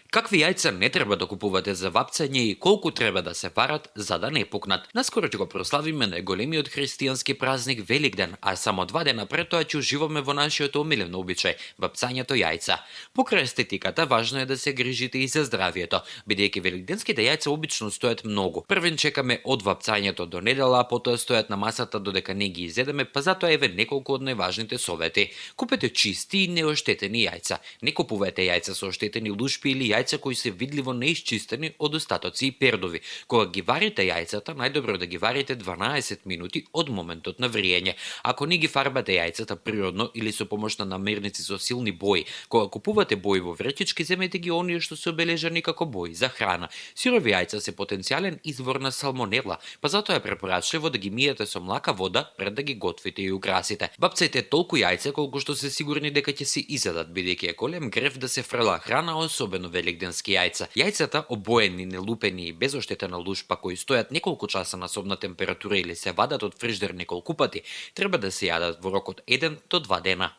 Какви јајца не треба да купувате за вапцање и колку треба да се варат за да не пукнат? Наскоро ќе го прославиме најголемиот христијански празник Великден, а само 2 дена пред тоа ќе уживаме во нашиот омилен обичај вапцањето јајца. Покрај естетиката, важно е да се грижите и за здравието, бидејќи великденските јајца обично стојат многу. Првен чекаме од вапцањето до недела, а потоа стојат на масата додека не ги изедеме, па затоа еве неколку од најважните совети. Купете чисти и неоштетени јајца. Не купувате јајца со оштетени лушпи или јајца кои се видливо неисчистени од остатоци и пердови. Кога ги варите јајцата, најдобро да ги варите 12 минути од моментот на вриење. Ако не ги фарбате јајцата природно или со помош на намирници со силни бои, кога купувате бои во вречички, земете ги оние што се обележани како бои за храна. Сирови јајца се потенцијален извор на салмонела, па затоа е препорачливо да ги миете со млака вода пред да ги готвите и украсите. Бапцајте толку јајца колку што се сигурни дека ќе се изедат, бидејќи е голем грев да се фрла храна, особено великденски јајца. Јајцата обоени, нелупени и без оштетена лушпа кои стојат неколку часа на собна температура или се вадат од фриждер неколку пати, треба да се јадат во рок од 1 до 2 дена.